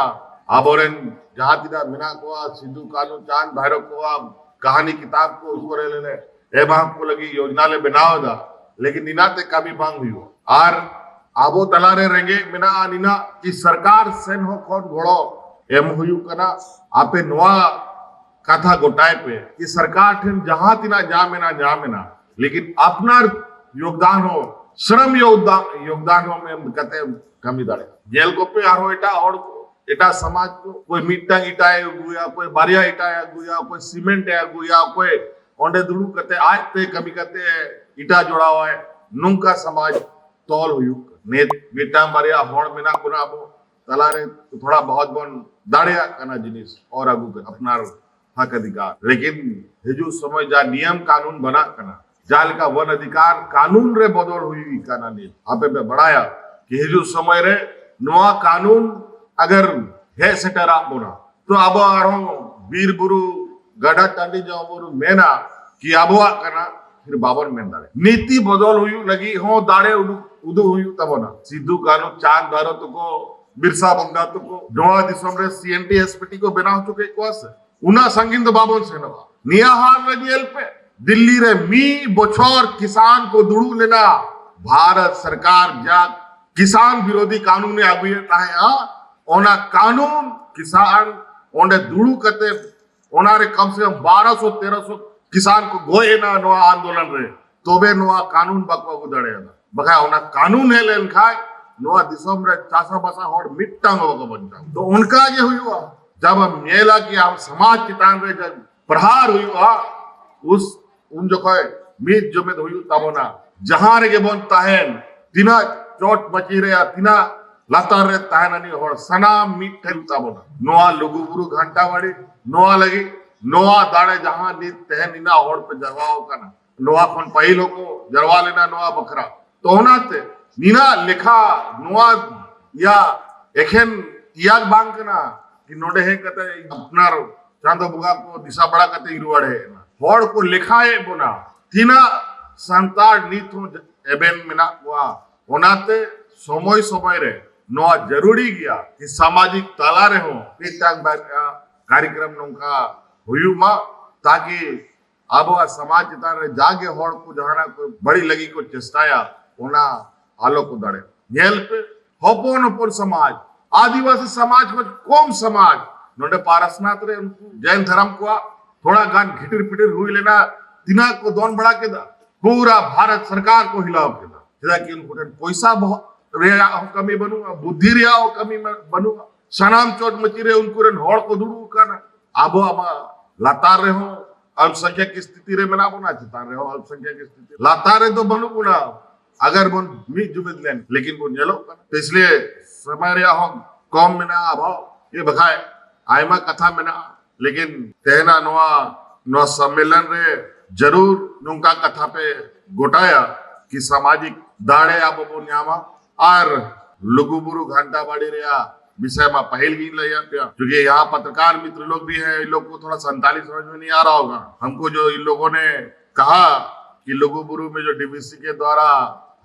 ᱟᱵᱚᱨᱮᱱ ᱡᱟᱦᱟᱸ ᱛᱤᱱᱟᱹᱜ ᱢᱮᱱᱟᱜ ᱠᱚᱣᱟ, ᱥᱤᱫᱩ, ᱠᱟᱹᱱᱦᱩ, ᱪᱟᱸᱫᱽ, ᱵᱷᱟᱭᱨᱚ ᱠᱚᱣᱟᱜ ᱠᱟᱹᱦᱱᱤ ᱠᱤᱛᱟᱵ ᱠᱚ ᱩᱥᱠᱚᱨᱮ ᱞᱮ ᱮᱢᱟ ᱠᱚ ᱞᱟᱹᱜᱤᱫ ᱭᱳᱡᱽᱱᱟ ᱞᱮ ᱵᱮᱱᱟᱣ ᱮᱫᱟ, ᱞᱮᱠᱤᱱ ᱱᱤᱱᱟᱜ ᱛᱮ ᱠᱟᱹᱢᱤ ᱵᱟᱝ ᱦᱩᱭᱩᱜᱼᱟ᱾ ᱟᱨ ᱟᱵᱚ ᱛᱟᱞᱟᱨᱮ ᱨᱮᱸᱜᱮᱡ ᱢᱮᱱᱟᱜᱼᱟ ᱱᱤᱱᱟᱜ ᱠᱤ ᱥᱚᱨᱠᱟᱨ ᱥᱮᱱ ᱦᱚᱸ ᱠᱷᱚᱱ ᱜᱚᱲᱚ ᱮᱢ ᱦᱩᱭᱩᱜ ᱠᱟᱱᱟ᱾ ᱟᱯᱮ ᱱᱚᱣᱟ ᱠᱟᱛᱷᱟ ᱜᱚᱴᱟᱭ ᱯᱮ ᱠᱤ ᱥᱚᱨᱠᱟᱨ ᱴᱷᱮᱱ ᱡᱟᱦᱟᱸ ᱛᱤᱱᱟᱜ ᱧᱟᱢ ᱮᱱᱟ, ᱧᱟᱢ ᱮᱱᱟ, ᱞᱮᱠᱤᱱ ᱟᱯᱱᱟᱨ ᱭᱳᱜᱽᱫᱟᱱ ᱦᱚᱸ, ᱥᱨᱚᱢ ᱭᱳᱜᱽᱫᱟᱱ, ᱭᱳᱜᱽᱫᱟᱱ ᱦᱚᱸ ᱮᱢ ᱠᱟᱛᱮ ᱠᱟᱹᱢᱤ ᱫᱟᱲᱮᱭᱟᱜᱼᱟ᱾ ᱧᱮᱞ ᱠᱚᱯᱮ ᱟᱨᱦᱚᱸ ᱮᱴᱟᱜ ᱦᱚᱲ ᱠᱚ, ᱮᱴᱟᱜ ᱥᱚᱢᱟᱡᱽ ᱠᱚ, ᱚᱠᱚᱭ ᱢᱤᱫᱴᱟᱝ ᱤᱴᱟᱭ ᱟᱹᱜᱩᱭᱟ, ᱚᱠᱚᱭ ᱵᱟᱨᱭᱟ ᱤᱴᱟᱭ ᱟᱹᱜᱩᱭᱟ, ᱚᱠᱚᱭ ᱥᱤᱢᱮᱱᱴ ᱮ ᱟᱹᱜᱩᱭᱟ, ᱚᱠᱚᱭ ᱚᱸᱰᱮ ᱫᱩᱲᱩᱵ ᱠᱟᱛᱮ ᱟᱡᱛᱮ ᱠᱟᱹᱢᱤ ᱠᱟᱛᱮ ᱤᱴᱟ ᱡᱚᱲᱟᱣᱟᱭ᱾ ᱱᱚᱝᱠᱟ ᱥᱚᱢᱟᱡᱽ ᱛᱚᱞ ᱦᱩᱭᱩᱜ ᱠᱟᱱᱟ᱾ ᱱᱤᱛ ᱢᱤᱫᱴᱟᱝ ᱵᱟᱨᱭᱟ ᱦᱚᱲ ᱢᱮᱱᱟᱜ ᱵᱚᱱᱟ ᱟᱵᱚ ᱛᱟᱞᱟᱨᱮ, ᱛᱷᱚᱲᱟ ᱵᱚᱦᱚᱛ ᱵᱚᱱ ᱫᱟᱲᱮᱭᱟᱜ ᱠᱟᱱᱟ ᱡᱤᱱᱤᱥ ᱚᱨ ᱟᱹᱜᱩ ᱠᱟᱛᱮ ᱟᱯᱱᱟᱨ ᱦᱚᱠ ᱚᱫᱷᱤᱠᱟᱨ, ᱞᱮᱠᱤᱱ ᱦᱤᱡᱩᱜ ᱥᱚᱢᱚᱭ ᱡᱟ ᱱᱤᱭᱚᱢ ᱠᱟᱹᱱᱩᱱ ᱵᱟᱱᱟᱜ ᱠᱟᱱᱟ, ᱡᱟᱦᱟᱸ ᱞᱮᱠᱟ वन अधिकार ᱠᱟᱹᱱᱩᱱ ᱨᱮ ᱵᱚᱫᱚᱞ ᱦᱩᱭ ᱠᱟᱱᱟ᱾ ᱱᱤᱛ ᱟᱯᱮ ᱯᱮ ᱵᱟᱲᱟᱭᱟ ᱠᱤ ᱦᱤᱡᱩᱜ ᱥᱚᱢᱚᱭ ᱨᱮ ᱱᱚᱣᱟ ᱠᱟᱹᱱᱩᱱ ᱟᱜᱟᱨ ᱦᱮᱡ ᱥᱮᱴᱮᱨᱟᱜ ᱵᱚᱱᱟ, ᱛᱚ ᱟᱵᱚ ᱟᱨᱦᱚᱸ ᱵᱤᱨ ᱵᱩᱨᱩ ᱜᱟᱰᱟ ᱴᱟᱺᱰᱤ ᱡᱟᱦᱟᱸ ᱵᱚᱱ ᱢᱮᱱᱟ ᱠᱤ ᱟᱵᱚᱣᱟᱜ ᱠᱟᱱᱟ, ᱯᱷᱤᱨ ᱵᱟᱵᱚᱱ ᱢᱮᱱ ᱫᱟᱲᱮᱭᱟᱜᱼᱟ᱾ ᱱᱤᱛᱤ ᱵᱚᱫᱚᱞ ᱦᱩᱭᱩᱜ ᱞᱟᱹᱜᱤᱫ ᱦᱚᱸ ᱫᱟᱲᱮ ᱩᱫᱩᱜ, ᱩᱫᱩᱜ ᱦᱩᱭᱩᱜ ᱛᱟᱵᱚᱱᱟ᱾ ᱥᱤᱫᱩ, ᱠᱟᱹᱱᱦᱩ, ᱪᱟᱸᱫᱽ, ᱵᱷᱟᱭᱨᱚ ᱛᱟᱠᱚ, ᱵᱤᱨᱥᱟ ᱢᱩᱱᱰᱟ ᱛᱟᱠᱚ ᱱᱚᱣᱟ ᱫᱤᱥᱚᱢ ᱨᱮ ᱥᱤ N T S P T ᱠᱚ ᱵᱮᱱᱟᱣ ᱦᱚᱪᱚ ᱠᱮᱫ ᱠᱚᱣᱟ ᱥᱮ? ᱩᱱᱟᱹᱜ ᱥᱟᱺᱜᱤᱧ ᱫᱚ ᱵᱟᱵᱚᱱ ᱥᱮᱱᱚᱜᱼᱟ᱾ ᱱᱤᱭᱟᱹ ᱦᱟᱞ ᱨᱮ ᱧᱮᱞ ᱯᱮ, ᱫᱤᱞᱞᱤ ᱨᱮ ᱢᱤᱫ ᱵᱚᱪᱷᱚᱨ ᱠᱤᱥᱟᱱ ᱠᱚ ᱫᱩᱲᱩᱵ ᱞᱮᱱᱟ᱾ ᱵᱷᱟᱨᱚᱛ ᱥᱚᱨᱠᱟᱨ ᱡᱟ ᱠᱤᱥᱟᱱ ᱵᱤᱨᱳᱫᱷᱤ ᱠᱟᱹᱱᱩᱱ ᱮ ᱟᱹᱜᱩᱭᱮᱫ ᱛᱟᱦᱮᱸᱜᱼᱟ, ᱚᱱᱟ ᱠᱟᱹᱱᱩᱱ ᱠᱤᱥᱟᱱ ᱚᱸᱰᱮ ᱫᱩᱲᱩᱵ ᱠᱟᱛᱮ ᱚᱱᱟ ᱨᱮ ᱠᱚᱢ ᱥᱮ ᱠᱚᱢ ᱵᱟᱨᱚᱥᱚ ᱛᱮᱨᱚᱥᱚ ᱠᱤᱥᱟᱱ ᱠᱚ ᱜᱚᱡ ᱮᱱᱟ ᱱᱚᱣᱟ ᱟᱱᱫᱳᱞᱚᱱ ᱨᱮ, ᱛᱚᱵᱮ ᱱᱚᱣᱟ ᱠᱟᱹᱱᱩᱱ ᱵᱟᱠᱚ ᱟᱹᱜᱩ ᱫᱟᱲᱮᱭᱟᱫᱟ᱾ ᱵᱟᱠᱷᱟᱡ ᱚᱱᱟ ᱠᱟᱹᱱᱩᱱ ᱦᱮᱡ ᱞᱮᱱᱠᱷᱟᱡ ᱱᱚᱣᱟ ᱫᱤᱥᱚᱢ ᱨᱮ ᱪᱟᱥᱟᱵᱟᱥᱟ ᱦᱚᱲ ᱢᱤᱫᱴᱟᱝ ᱦᱚᱸ ᱵᱟᱠᱚ ᱵᱟᱧᱪᱟᱣ᱾ ᱛᱚ ᱚᱱᱠᱟ ᱜᱮ ᱦᱩᱭᱩᱜᱼᱟ, ᱡᱟᱵ ᱟᱢ ᱧᱮᱞᱟ ᱠᱤ ᱟᱢ ᱥᱚᱢᱟᱡᱽ ᱪᱮᱛᱟᱱ ᱨᱮ ᱡᱟᱵ ᱯᱨᱚᱦᱟᱨ ᱦᱩᱭᱩᱜᱼᱟ, ᱩᱥ ᱩᱱ ᱡᱚᱠᱷᱚᱡ ᱢᱤᱫ ᱡᱩᱢᱤᱫ ᱦᱩᱭᱩᱜ ᱛᱟᱵᱚᱱᱟ᱾ ᱡᱟᱦᱟᱸ ᱨᱮᱜᱮ ᱵᱚᱱ ᱛᱟᱦᱮᱱ, ᱛᱤᱱᱟᱹᱜ ᱪᱚᱴ ᱢᱟᱹᱪᱤ ᱨᱮ ᱟᱨ ᱛᱤᱱᱟᱹᱜ ᱞᱟᱛᱟᱨ ᱨᱮ ᱛᱟᱦᱮᱱ ᱟᱹᱱᱤᱡ ᱦᱚᱲ, ᱥᱟᱱᱟᱢ ᱢᱤᱫ ᱴᱷᱮᱱ ᱛᱟᱵᱚᱱᱟ᱾ ᱱᱚᱣᱟ ᱞᱩᱜᱩᱵᱩᱨᱩ ᱜᱷᱟᱱᱴᱟ ᱵᱟᱲᱤ, ᱱᱚᱣᱟ ᱞᱟᱹᱜᱤᱫ, ᱱᱚᱣᱟ ᱫᱟᱲᱮ ᱡᱟᱦᱟᱸ ᱱᱤᱛ ᱛᱮᱦᱮᱧ ᱱᱤᱱᱟᱹᱜ ᱦᱚᱲ ᱯᱮ ᱡᱟᱨᱣᱟ ᱟᱠᱟᱱᱟ, ᱱᱚᱣᱟ ᱠᱷᱚᱱ ᱯᱟᱹᱦᱤᱞ ᱦᱚᱸᱠᱚ ᱡᱟᱨᱣᱟ ᱞᱮᱱᱟ ᱱᱚᱣᱟ ᱵᱟᱠᱷᱨᱟ᱾ ᱛᱚ ᱚᱱᱟᱛᱮ ᱱᱤᱱᱟᱹᱜ ᱞᱮᱠᱷᱟ ᱱᱚᱣᱟ ᱭᱟ ᱮᱠᱷᱮᱱ ᱤᱭᱟᱹ ᱵᱟᱝ ᱠᱟᱱᱟ ᱠᱤ ᱱᱚᱰᱮ ᱦᱮᱡ ᱠᱟᱛᱮ ᱟᱯᱱᱟᱨ ᱪᱟᱸᱫᱚ ᱵᱚᱸᱜᱟ ᱠᱚ ᱫᱤᱥᱟᱹ ᱵᱟᱲᱟ ᱠᱟᱛᱮ ᱤᱧ ᱨᱩᱣᱟᱹᱲ ᱦᱮᱡ ᱮᱱᱟ᱾ ᱦᱚᱲ ᱠᱚ ᱞᱮᱠᱷᱟᱭᱮᱫ ᱵᱚᱱᱟ, ᱛᱤᱱᱟᱹᱜ ᱥᱟᱱᱛᱟᱲ ᱱᱤᱛ ᱦᱚᱸ ᱮᱵᱷᱮᱱ ᱢᱮᱱᱟᱜ ᱠᱚᱣᱟ᱾ ᱚᱱᱟᱛᱮ ᱥᱚᱢᱚᱭ ᱥᱚᱢᱚᱭ ᱨᱮ ᱱᱚᱣᱟ ᱡᱟᱹᱨᱩᱲᱤ ᱜᱮᱭᱟ ᱠᱤ ᱥᱟᱢᱟᱡᱤᱠ ᱛᱟᱞᱟ ᱨᱮᱦᱚᱸ ᱢᱤᱫᱴᱟᱝ ᱵᱟᱨᱭᱟ ᱠᱟᱨᱭᱚᱠᱨᱚᱢ ᱱᱚᱝᱠᱟ ᱦᱩᱭᱩᱜ ᱢᱟ, ᱛᱟᱠᱤ ᱟᱵᱚᱣᱟᱜ ᱥᱚᱢᱟᱡᱽ ᱪᱮᱛᱟᱱ ᱨᱮ ᱡᱟᱜᱮ ᱦᱚᱲ ᱠᱚ ᱡᱟᱦᱟᱱᱟᱜ ᱠᱚ ᱵᱟᱹᱲᱤᱡ ᱞᱟᱹᱜᱤᱫ ᱠᱚ ᱪᱮᱥᱴᱟᱭᱟ, ᱚᱱᱟ ᱟᱞᱚ ᱠᱚ ᱫᱟᱲᱮ᱾ ᱧᱮᱞ ᱯᱮ, ᱦᱚᱯᱚᱱ ᱦᱚᱯᱚᱱ ᱥᱚᱢᱟᱡᱽ, ᱟᱹᱫᱤᱵᱟᱹᱥᱤ ᱥᱚᱢᱟᱡᱽ ᱠᱷᱚᱱ ᱠᱚᱢ ᱥᱚᱢᱟᱡᱽ, ᱱᱚᱰᱮ ᱯᱟᱨᱟᱥᱱᱟᱛᱷ ᱨᱮ ᱩᱱᱠᱩ ᱡᱮᱱ ᱫᱷᱚᱨᱚᱢ ᱠᱚᱣᱟᱜ ᱛᱷᱚᱲᱟ ᱜᱟᱱ ᱜᱷᱤᱴᱤᱨ ᱯᱤᱴᱤᱨ ᱦᱩᱭ ᱞᱮᱱᱟ, ᱛᱤᱱᱟᱹᱜ ᱠᱚ ᱫᱚᱱ ᱵᱟᱲᱟ ᱠᱮᱫᱟ, ᱯᱩᱨᱟ ᱵᱷᱟᱨᱚᱛ ᱥᱚᱨᱠᱟᱨ ᱠᱚ ᱦᱤᱞᱟᱣ ᱠᱮᱫᱟ᱾ ᱪᱮᱫᱟᱜ ᱠᱤ ᱩᱱᱠᱩ ᱴᱷᱮᱱ ᱯᱚᱭᱥᱟ ᱵᱚᱦᱚᱜ ᱨᱮᱭᱟᱜ ᱦᱚᱸ ᱠᱟᱹᱢᱤ ᱵᱟᱹᱱᱩᱜᱼᱟ, ᱵᱩᱫᱽᱫᱷᱤ ᱨᱮᱭᱟᱜ ᱦᱚᱸ ᱠᱟᱹᱢᱤ ᱢᱟ-, ᱵᱟᱹᱱᱩᱜᱼᱟ᱾ ᱥᱟᱱᱟᱢ ᱪᱚᱴ ᱢᱟᱹᱪᱤ ᱨᱮ ᱩᱱᱠᱩ ᱨᱮᱱ ᱦᱚᱲ ᱠᱚ ᱫᱩᱲᱩᱵ ᱟᱠᱟᱱᱟ᱾ ᱟᱵᱚᱣᱟᱜ ᱢᱟ ᱞᱟᱛᱟᱨ ᱨᱮᱦᱚᱸ ᱟᱞᱯᱥᱚᱝᱠᱷᱭᱟ ᱠᱤ ᱥᱛᱷᱤᱛᱤ ᱨᱮ ᱢᱮᱱᱟᱜ ᱵᱚᱱᱟ, ᱪᱮᱛᱟᱱ ᱨᱮᱦᱚᱸ ᱟᱞᱯᱥᱚᱝᱠᱷᱭᱟ ᱠᱤ ᱥᱛᱷᱤᱛᱤ, ᱞᱟᱛᱟᱨ ᱨᱮᱫᱚ ᱵᱟᱹᱱᱩᱜ ᱵᱚᱱᱟ᱾ ᱟᱜᱟᱨ ᱵᱚᱱ ᱢᱤᱫ ᱡᱩᱢᱤᱫ ᱞᱮᱱ, ᱞᱮᱠᱤᱱ ᱵᱚᱱ ᱧᱮᱞᱚᱜ ᱠᱟᱱᱟ᱾ ᱛᱚ ᱤᱥᱞᱤᱭᱮ ᱥᱚᱢᱚᱭ ᱨᱮᱭᱟᱜ ᱦᱚᱸ ᱠᱚᱢ ᱢᱮᱱᱟᱜᱼᱟ ᱟᱵᱚ, ᱤᱭᱟᱹ ᱵᱟᱠᱷᱟᱡ ᱟᱭᱢᱟ ᱠᱟᱛᱷᱟ ᱢᱮᱱᱟᱜᱼᱟ, ᱞᱮᱠᱤᱱ ᱛᱮᱦᱮᱧᱟᱜ ᱱᱚᱣᱟ, ᱱᱚᱣᱟ ᱥᱚᱢᱢᱮᱞᱚᱱ ᱨᱮ ᱡᱟᱹᱨᱩᱲ ᱱᱚᱝᱠᱟ ᱠᱟᱛᱷᱟ ᱯᱮ ᱜᱚᱴᱟᱭᱟ ᱠᱤ ᱥᱟᱢᱟᱡᱤᱠ ᱫᱟᱲᱮ ᱟᱵᱚ ᱵᱚᱱ ᱧᱟᱢᱟ᱾ ᱟᱨ ᱞᱩᱜᱩᱵᱩᱨᱩ ᱜᱷᱟᱱᱴᱟ ᱵᱟᱲᱤ ᱨᱮᱭᱟᱜ ᱵᱤᱥᱚᱭ ᱢᱟ ᱯᱟᱹᱦᱤᱞ ᱜᱤᱧ ᱞᱟᱹᱭᱟᱫ ᱯᱮᱭᱟ, क्योंकि यहाँ पत्रकार मित्र लोग भी हैं, इन लोग को थोड़ा संताली समझ में नहीं आ रहा होगा। हमको जो इन लोगों ने कहा कि लुगुबुरु में जो डीवीसी के द्वारा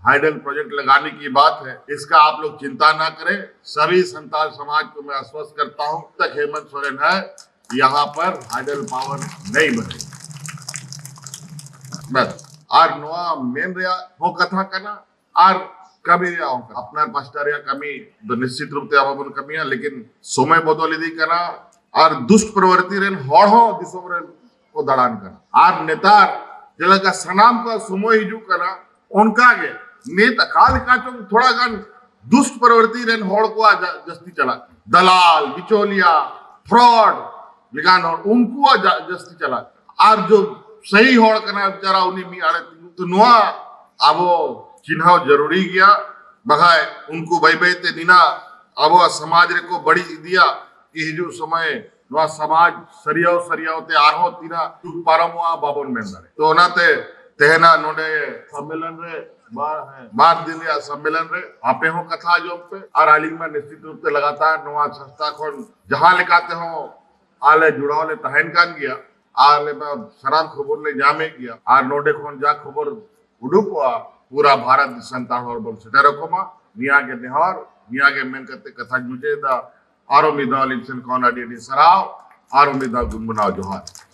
हाइडल प्रोजेक्ट लगाने की बात है, इसका आप लोग चिंता ना करें। सभी संताल समाज को मैं आश्वस्त करता हूं, तक हेमंत सोरेन है, यहाँ पर हाइडल पावर नहीं बनेगी। बस, ᱟᱨ ᱱᱚᱣᱟ ᱢᱮᱱ ᱨᱮᱭᱟᱜ ᱦᱚᱸ ᱠᱟᱛᱷᱟ ᱠᱟᱱᱟ, ᱟᱨ ᱠᱟᱹᱢᱤ ᱨᱮᱭᱟᱜ ᱦᱚᱸ ᱠᱟᱱᱟ᱾ ᱟᱯᱱᱟᱨ ᱯᱟᱥᱴᱟ ᱨᱮᱭᱟᱜ ᱠᱟᱹᱢᱤ ᱫᱚ ᱱᱤᱥᱪᱤᱛ ᱨᱩᱯ ᱛᱮ ᱟᱵᱚ ᱵᱚᱱ ᱠᱟᱹᱢᱤᱭᱟ, ᱞᱮᱠᱤᱱ ᱥᱚᱢᱚᱭ ᱵᱚᱫᱚᱞ ᱤᱫᱤᱜ ᱠᱟᱱᱟ, ᱟᱨ ᱫᱩᱥᱴ ᱯᱨᱚᱵᱨᱛᱤ ᱨᱮᱱ ᱦᱚᱲ ᱦᱚᱸ ᱫᱤᱥᱚᱢ ᱨᱮ ᱠᱚ ᱫᱟᱬᱟᱱ ᱠᱟᱱᱟ᱾ ᱟᱨ ᱱᱮᱛᱟᱨ ᱡᱮᱞᱮᱠᱟ ᱥᱟᱱᱟᱢ ᱠᱚᱣᱟᱜ ᱥᱚᱢᱚᱭ ᱦᱤᱡᱩᱜ ᱠᱟᱱᱟ, ᱚᱱᱠᱟ ᱜᱮ ᱱᱤᱛ ᱚᱠᱟ ᱞᱮᱠᱟ ᱪᱚᱝ ᱛᱷᱚᱲᱟ ᱜᱟᱱ ᱫᱩᱥᱴ ᱯᱨᱚᱵᱨᱛᱤ ᱨᱮᱱ ᱦᱚᱲ ᱠᱚᱣᱟᱜ ᱡᱟ-, ᱡᱟᱹᱥᱛᱤ ᱪᱟᱞᱟᱜ ᱠᱟᱱᱟ᱾ ᱫᱟᱞᱟᱞ, ᱵᱤᱪᱚᱞᱤᱭᱟ, ᱯᱷᱨᱚᱰ ᱞᱮᱠᱟᱱ ᱦᱚᱲ, ᱩᱱᱠᱩᱣᱟᱜ ᱡᱟ-, ᱡᱟᱹᱥᱛᱤ ᱪᱟᱞᱟᱜ ᱠᱟᱱᱟ᱾ ᱟᱨ ᱡᱚ ᱥᱟᱹᱦᱤ ᱦᱚᱲ ᱠᱟᱱᱟᱭ ᱵᱮᱪᱟᱨᱟ, ᱩᱱᱤ ᱢᱤᱫ ᱟᱲᱮ ᱛᱤᱸᱜᱩ᱾ ᱛᱚ ᱱᱚᱣᱟ ᱟᱵᱚ ᱪᱤᱱᱦᱟᱹᱣ ᱡᱟᱹᱨᱩᱲᱤ ᱜᱮᱭᱟ, ᱵᱟᱠᱷᱟᱡ ᱩᱱᱠᱩ ᱵᱟᱹᱭ ᱵᱟᱹᱭ ᱛᱮ ᱱᱤᱱᱟ ᱟᱵᱚᱣᱟᱜ ᱥᱚᱢᱟᱡᱽ ᱨᱮᱠᱚ ᱵᱟᱹᱲᱤᱡ ᱤᱫᱤᱭᱟ᱾ ᱠᱤ ᱦᱤᱡᱩᱜ ᱥᱚᱢᱚᱭ ᱱᱚᱣᱟ ᱥᱚᱢᱟᱡᱽ ᱥᱟᱹᱨᱭᱟᱹᱣ ᱥᱟᱹᱨᱭᱟᱹᱣ ᱛᱮ ᱟᱨᱦᱚᱸ ᱛᱤᱱᱟᱹᱜ ᱡᱩᱜᱽ ᱯᱟᱨᱚᱢᱚᱜᱼᱟ, ᱵᱟᱵᱚᱱ ᱢᱮᱱ ᱫᱟᱲᱮᱭᱟᱜᱼᱟ᱾ ᱛᱚ ᱚᱱᱟᱛᱮ ᱛᱮᱦᱮᱧᱟᱜ ᱱᱚᱰᱮ ᱥᱚᱢᱢᱮᱞᱚᱱ ᱨᱮ ᱵᱟᱨ, ᱦᱮᱸ, ᱵᱟᱨ ᱫᱤᱱ ᱨᱮᱭᱟᱜ ᱥᱚᱢᱢᱮᱞᱚᱱ ᱨᱮ ᱟᱯᱮ ᱦᱚᱸ ᱠᱟᱛᱷᱟ ᱟᱸᱡᱚᱢ ᱯᱮ, ᱟᱨ ᱟᱹᱞᱤᱧ ᱢᱟ ᱱᱤᱥᱪᱤᱛ ᱨᱩᱯ ᱛᱮ ᱞᱟᱜᱟᱛᱟᱨ ᱱᱚᱣᱟ ᱥᱚᱝᱥᱛᱷᱟ ᱠᱷᱚᱱ ᱡᱟᱦᱟᱸ ᱞᱮᱠᱟ ᱛᱮᱦᱚᱸ ᱟᱞᱮ ᱡᱚᱲᱟᱣ ᱞᱮ ᱛᱟᱦᱮᱱ ᱠᱟᱱ ᱜᱮᱭᱟ, ᱟᱨ ᱞᱮ ᱢᱟ ᱥᱟᱱᱟᱢ ᱠᱷᱚᱵᱚᱨ ᱞᱮ ᱧᱟᱢᱮᱫ ᱜᱮᱭᱟ, ᱟᱨ ᱱᱚᱰᱮ ᱠᱷᱚᱱ ᱡᱟ ᱠᱷᱚᱵᱚᱨ ᱩᱰᱩᱠᱚᱜᱼᱟ, ᱯᱩᱨᱟ ᱵᱷᱟᱨᱚᱛ ᱫᱤᱥᱚᱢ ᱥᱟᱱᱛᱟᱲ ᱦᱚᱲ ᱵᱚᱱ ᱥᱮᱴᱮᱨ ᱟᱠᱚ ᱢᱟ᱾ ᱱᱤᱭᱟᱹ ᱜᱮ ᱱᱮᱦᱚᱨ, ᱱᱤᱭᱟᱹ ᱜᱮ ᱢᱮᱱ ᱠᱟᱛᱮ ᱠᱟᱛᱷᱟᱧ ᱢᱩᱪᱟᱹᱫ ᱮᱫᱟ᱾ ᱟᱨᱚ ᱢᱤᱫ ᱫᱷᱟᱣ ᱟᱹᱞᱤᱧ ᱥᱮᱱ ᱠᱷᱚᱱ ᱟᱹᱰᱤ ᱟᱹᱰᱤ ᱥᱟᱨᱦᱟᱣ, ᱟᱨᱚ ᱢᱤᱫ ᱫᱷᱟᱣ ᱜᱩᱱᱜᱩᱱᱟᱣ ᱡᱚᱦᱟᱨ᱾